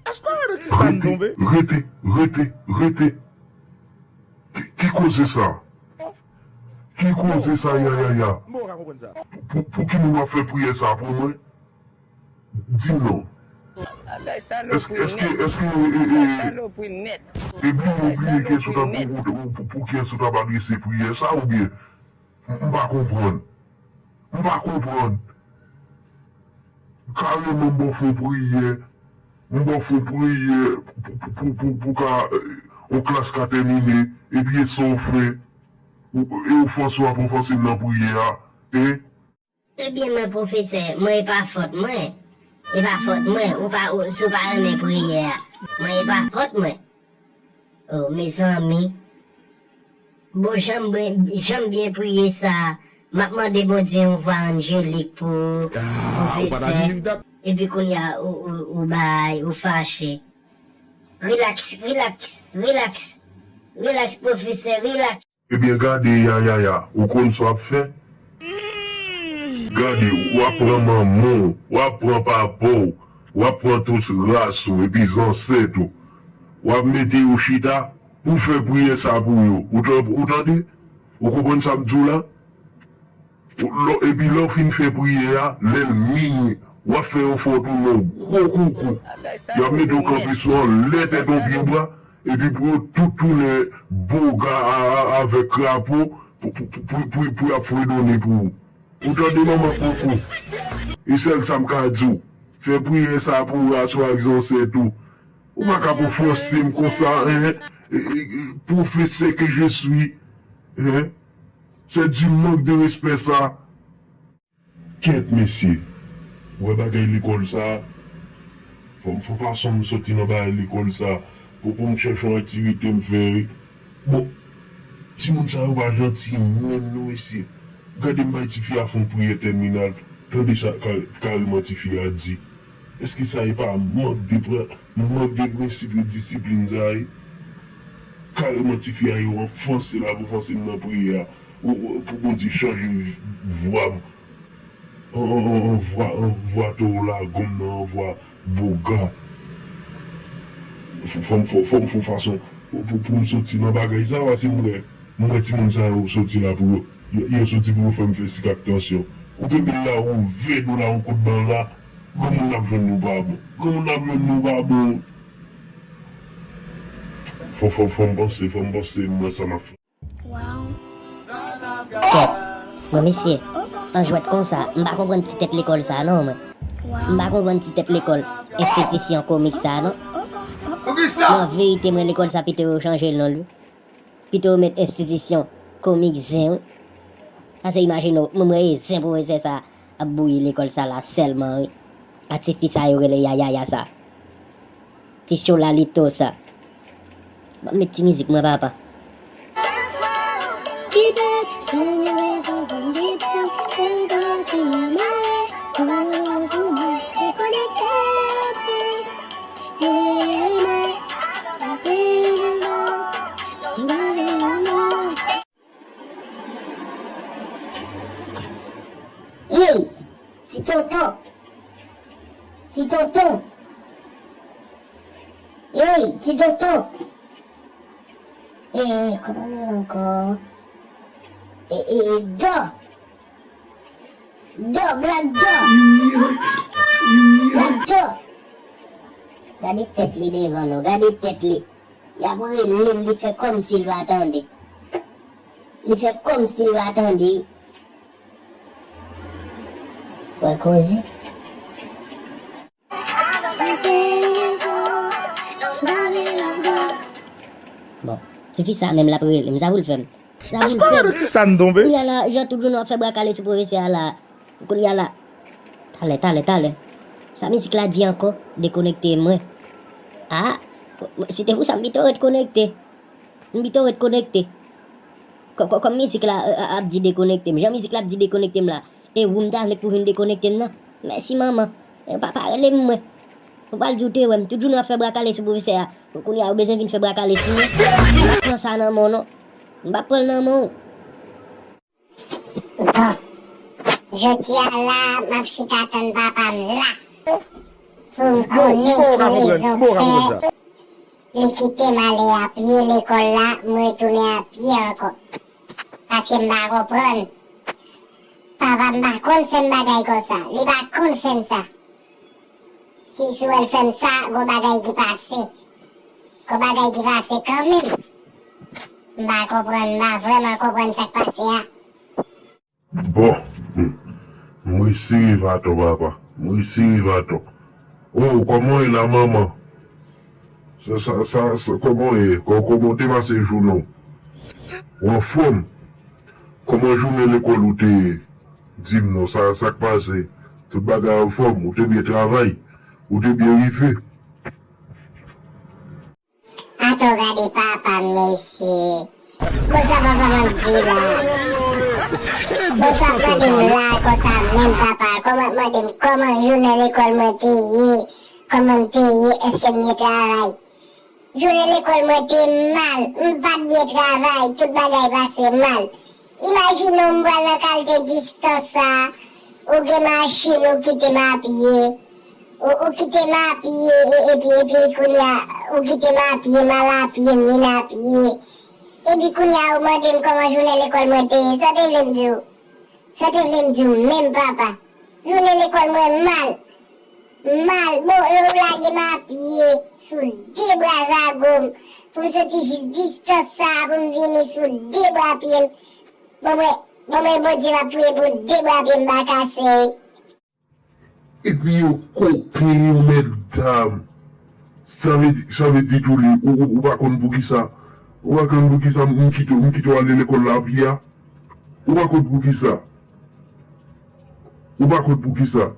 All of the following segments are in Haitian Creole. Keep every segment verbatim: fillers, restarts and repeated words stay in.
Èske w konprann nan ki sa n tonbe? Rete, rete, rete. Ki, ki koze sa? Ki koze sa, ya, ya, ya? Pou, pou ki moun w ap fè priyè sa pou mwen? Di m non. Èske, èske, èske, e, e, e, e bliye, ou bliye kiyès ou t ap, ou, ou, pou, pou kiyès ou t ap adrese priyè sa, oubyen? M, m pa konprann. M pa konprann. Kareman, m ba w fè yon priyè. M ba w fè yon priyè pou, pou, pou, pou, pou ka, e, yon klas ka tèmine. Epi e sa w fè. Ou, e ofanse w ap ofanse m nan priyè a. E? Ebyen, mwen, pwofesè, mwen, e pa fòt mwen. E pa fòt mwen. Ou pa, ou, si w pa renmen priyè a, mwen, e pa fòt mwen. Oh, mezanmi. Bon, jan m byen, jan m byen priye sa, m ap mande Bondye yon vwa anjelik pou pwofesè. Epi kounye a, ou, ou, ou bay, ou fache. Rilaks, rilaks, rilaks. Rilaks, pwofesè, rilaks. Ebyen, gade, ya, ya, ya, ou konn sa w ap fè? Gade, w ap pran manman w, w ap pran papa w, w ap pran tout ras ou, epi zansèt ou. W ap mete yo chita pou fè priyè sa pou yo. Ou tan-, ou tande? Ou konprann sa m di w la? Ou, lò, epi lè w fin fè priyè a, lè l minui, w ap fè yon fòt ou nan gwo koukou. Y ap mete w kanpe sou anlè tèt yon pye bwa, epi pou yo tout tounen boga a, a, avèk krapo, pou, pou, pou, pou, pou, pou y ap fredone pou ou. Ou tande manman koko? E sèl sa m ka di w. Fè priyè sa pou w aswè ak zansèt ou. Ou pa ka pou fòse m konsa, en, e, e, e, pwofesè ke je suis, en. C'est du manque de respect sa. Kèt, mesye. Ou wè bagay lekòl sa a? Fò m fè fason m soti nan bagay lekòl sa a. Fò pou m chèche yon aktivite m fè, wi. Bon, timoun sa yo pa janti menm non, mesye. Gade m bay tifi a fè yon priyè tèminal. Tande sa ka-, kareman tifi a di. Èske sa e pa mank de pre-, mank de prensip e disiplin sa ye? Kareman tifi a yo anfonse l ap anfonse m nan priyè a. Ou, ou, pou Bondye chanje vwa m. An, an, an, an vwa, an vwa towo lagon m nan, an vwa boga. Fò, fò m, fò, fò m fè yon fason pou, pou, pou m soti nan bagay sa, paske m wè, m wè timoun sa yo soti la pou yo, yo, yo soti pou yo fè m fè sik ak tansyon. Ou kenbe l la, ou ouvè do la, yon kout ban la, granmoun ap jwenn nou pa bon. Granmoun ap jwenn nou pa bon. Fò, fò, fò m panse, fò m panse, m wè sa m ap fè. Kèt. Bon, mesye, an jwèt konsa, m pa konprann ti tèt lekòl sa non, mwen. M pa konprann ti tèt lekòl enstitisyon komik sa non. Nan verite, mwen, lekòl sa pito yo chanje l non, wi. Pito yo met enstitisyon komik zen, wi. Paske imajine w, mwen, mwen, e zen pwofesè sa ap bouyi lekòl sa la sèlman, wi. A ti fi sa yo rele Yayaya sa. Ti Cholalito sa. Ban m met ti mizik mwen, papa. Hey, ti tonton. Ti tonton. Hey, ti tonton. E, kòman l rele ankò? E, e, e, Dò. Dò, Black Dò. Black Dò. Gade tèt li devan nou, gade tèt li. Y ap rele l, li fè kòmsi l pa tande. Li fè kòmsi l pa tande. Wè koze. Bon, tifi sa menm l ap rele m, sa pou l fè m? Sa pou l fè m? Èske w wè nan ki sa n tonbe? Kounye a la, jan tout moun ap fè bra kale sou pwofesè a la. Kounye a la. Talè, talè, talè. Sa mizik la di ankò? Dekonekte mwen. A, si te pou sa, m pito ret konekte. M pito ret konekte. Kò-, kò-, kòm mizik la, e, a, ap di dekonekte m. Jan mizik la ap di dekonekte m la. E ou m ta vle k pou vin dekonekte m nan? Mèsi, manman. E pa, pa rele m, mwen. Ou pral di w te wè m. Tout jounen w ap fè bra kale sou pwofesè a. Kounye a, ou bezwen vin fè bra kale sou mwen. M pa pran sa nan men w non. M pa pran l nan men w. Bon, jodi a la, m ap chita tann papa m la. Pou m konnen ki rezon fè li kite m ale a pye lekòl la, m retounen a pye ankò. Paske m pa konprann. Papa m pa konn fè m bagay konsa. Li pa konn fè m sa. Si, si w wè l fè m sa, gon bagay ki pase. Gon bagay ki pase kanmenm. M pa konprann, m pa vrèman konprann sa k pase a. Bon, hmm. M resi rive atò, papa. M resi rive atò. Oh, kòman w ye la, manman? Sa, sa, sa, sa, kòman w ye? Kò-, kòman w te pase jounen w? Ou anfòm? Kòman jounen lekòl ou te ye? Di m non, sa, sa k pase? Tout bagay anfòm? Ou te byen travay? Ou te byen rive? Atò gade papa m mesye. Konsa papa m ap di la. Konsa ap mande m la konsa menm papa. Kòman ap mande m kòman jounen lekòl mwen te ye. Kòman m te ye, èske m byen travay. Jounen lekòl mwen te mal. M pa t byen travay. Tout bagay pase mal. Imajine w m pral nan kalite distans sa a, ou gen machin, ou kite m a pye. Ou, ou kite m a pye, e, epi, epi kounye a, ou kite m a pye, m al a pye, m vin a pye. Epi kounye a, ou mande m kòman jounen lekòl mwen te ye. Sa w te vle m di w? Sa w te vle m di w menm, papa? Jounen lekòl mwen mal. Mal. Bon, yo lage m a pye sou de bra zago m. Pou m soti jis distans sa a, pou m vini sou de bra pye m. Bon, mwen, bon, mwen, Bondye m ap priye pou de bra pye m pa kase, wi. Epi yo koken yo, mètdam. Sa vle di, sa vle di tou li, ou, ou, ou pa konn poukisa, ou pa konn poukisa m kite, m kite w ale lekòl la a pye a? Ou pa konn poukisa? Ou pa konn poukisa?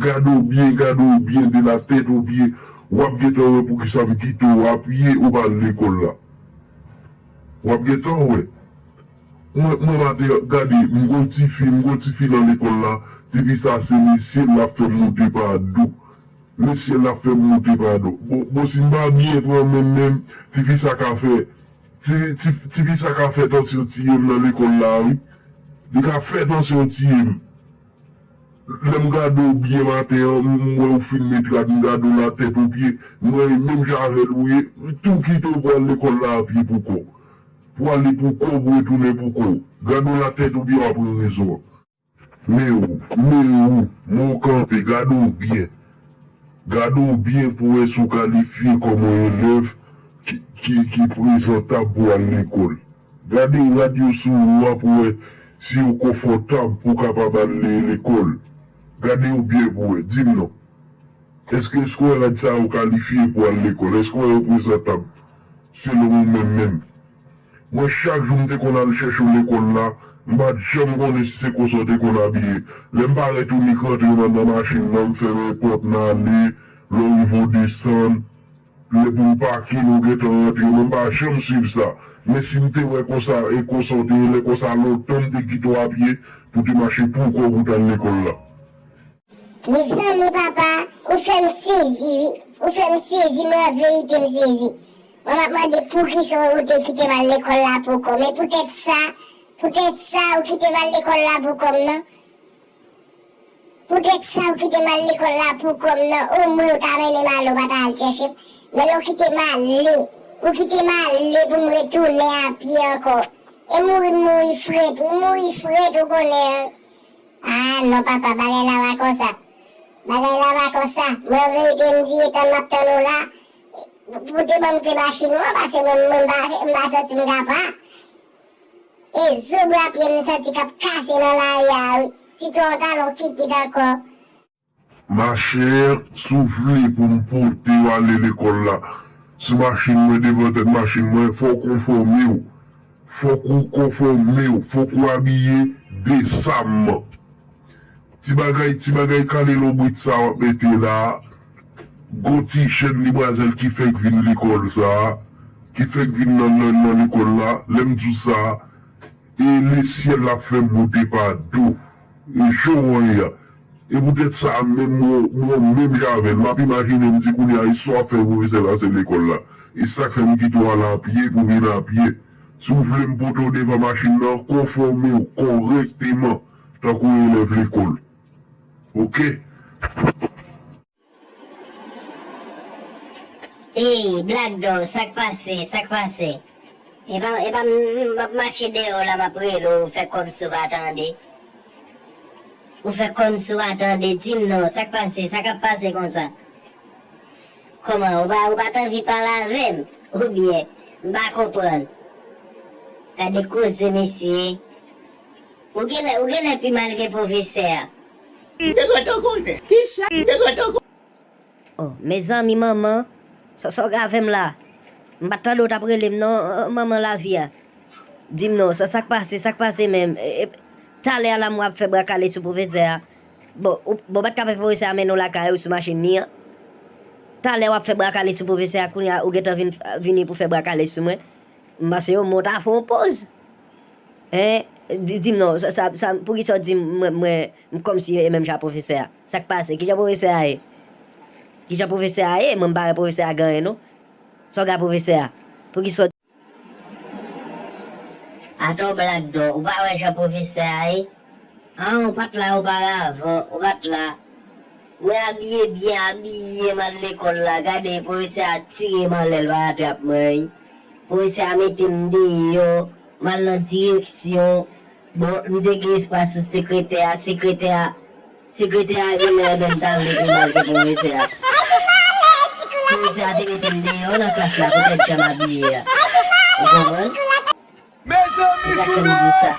Gade w byen, gade w byen de la tèt o pye, w ap gentan wè poukisa m kite w a pye ou pa al lekòl la. W ap gentan wè. Mwen, mwen maten, gade, m gon tifi, m gon tifi nan lekòl la, tifi sa se lesyèl l ap fè m moute pa do. Lesyèl l ap fè m moute pa do. Bon, bon, si m pa byen pran menm menm, tifi sa ka fè, ti, ti, tifi sa ka fè tansyon tiye m nan lekòl la, wi. Li ka fè tansyon tiye m. Lè m gade w byen maten an, m wè ou fin met rad, m gade w la tèt o pye, m wè e menm jan avè l ou ye, tou kite w pou al lekòl la a pye pou kò w. Pou ale pou kò w, pou retounen pou kò w. Gade w la tèt o pye w ap pran rezon an. Men ou, men ou, men w kanpe, gade w byen. Gade w byen pou wè si w kalifye kòm yon elèv ki, ki, ki prezantab pou al lekòl. Gade rad yo sou ou a pou wè si yo konfòtab pou w kapab al le-, lekòl. Gade yo byen pou wè. Di m non. Èske, èske w wè rad sa yo kalifye pou al lekòl? Èske w wè yo prezantab selon ou menm menm? Mwen, chak jou m te konn al chèche w lekòl la, m pa t janm konnen si se konsa w te konn abiye. Lè m parèt ou nik rantre nan, nan machin nan, m fèmen pòt, m ale, lè w rive w desann, lè pou m pake, nou gentan rantre, mwen m pa janm swiv sa. Men si m te wè konsa, e konsa w te ye, lè konsa lontan m te kite w a pye pou w te mache pou kò w pou w t al lekòl la. Mezanmi papa, ou fè m sezi wi, ou fè m sezi, men an verite m sezi. Mwen m ap mande poukisa ou te kite m al lekòl la pou kò m, e poutèt sa, poutèt sa ou kite m al lekòl la pou kò m nan? Poutèt sa ou kite m al lekòl la pou kò m nan, omwen ou ta mennen m ale, ou pa ta al chèche m. Men lè ou kite m ale, ou kite m ale pou m retounen a pye ankò. E mouri m mouri frèt, ou mouri frèt ou konnen an. Ah non papa, bagay la pa konsa. Bagay la pa konsa. Mwen an verite m di etan m ap tann ou la, pou te ban m kle machin ou an, paske mwen, mwen m pa, m pa santi m ka pran. E zo bwa pye m santi k ap kase nan lari a wi. Sitou yon talon kikit ankò. Machè, si w vle pou m pote w ale lekòl la, sou machin mwen, devan tèt machin mwen, fòk ou fòme w. Fòk ou konfòme w, fòk ou abiye desamman. Ti bagay, ti bagay kale lonbrit sa w ap mete la a, gon ti chèn demwazèl ki fèk vin lekòl sa a, ki fèk vin nan, nan, nan lekòl la, lè m di w sa a, e lesyèl l ap fè m moute pa do, e jan w ye a. E poutèt sa a menm, mwen, mwen menm jan avè l, m ap imajine m di kounye a, e sa w ap fè pwofesè la se lekòl la. E sa k fè m kite w al a pye pou vin a pye. Si w vle m pote w devan machin nan, konfòme w kòrèkteman tankou yon elèv lekòl. Oke? Ey, Black Dog, sa k pase? Sa k pase? E pa, e pa m, m ap mache deyò la, m ap rele w, ou fè kòmsi w pa tande. Ou fè kòmsi w pa tande, di m non, sa k pase? Sa k ap pase konsa? Kòman, ou pa, ou pa t anvi pale avè m? Oubyen, m pa konprann. Gade koze, mesye. Ou genlè, ou genlè pi mal ke pwofesè a. M te gentan konnen. Kisa? M te gentan konnen. Oh, mezanmi, manman, sa, sa w gen avè m la? M pa t tande w t ap rele m non, oh, manman lavi a. Di m non, sa, sa k pase, sa k pase menm? E, e, talè a la m w ap fè bra kale sou pwofesè a. Bon, ou, bon, w pa t ka fè pwofesè a mennen w lakay ou sou machin li an? Talè w ap fè bra kale sou pwofesè a, kounye a ou gentan vin, vini pou fè bra kale sou mwen. M panse yo mont a fè yon poz. Hein? Di, di m non, sa, sa, sa, poukisa w di m mwen, mwen, m kòmsi e menm jan pwofesè a? Sa k pase? Kijan pwofesè a ye? Kijan pwofesè a ye? Mwen m pa wè pwofesè a gen anyen non. Sa w gen ak pwofesè a? Poukisa w Atò Black Dog, ou pa wè jan pwofesè a ye? An, ou pa t la oparavan, ou pa t la. Mwen abiye byen, abiye m al lekòl la, gade pwofesè a tire m anlè, l pa atrap mwen, wi. Pwofesè a mete m deyò, m al nan direksyon. Bon, m te gen espwa sou sekretè a, sekretè a, sekretè a genlè menm ta vle pi mal ke pwofesè a. Pwofesè a te mete m deyò nan klas la poutèt jan m abiye a. Ou konprann? Se sa k fè m di w sa.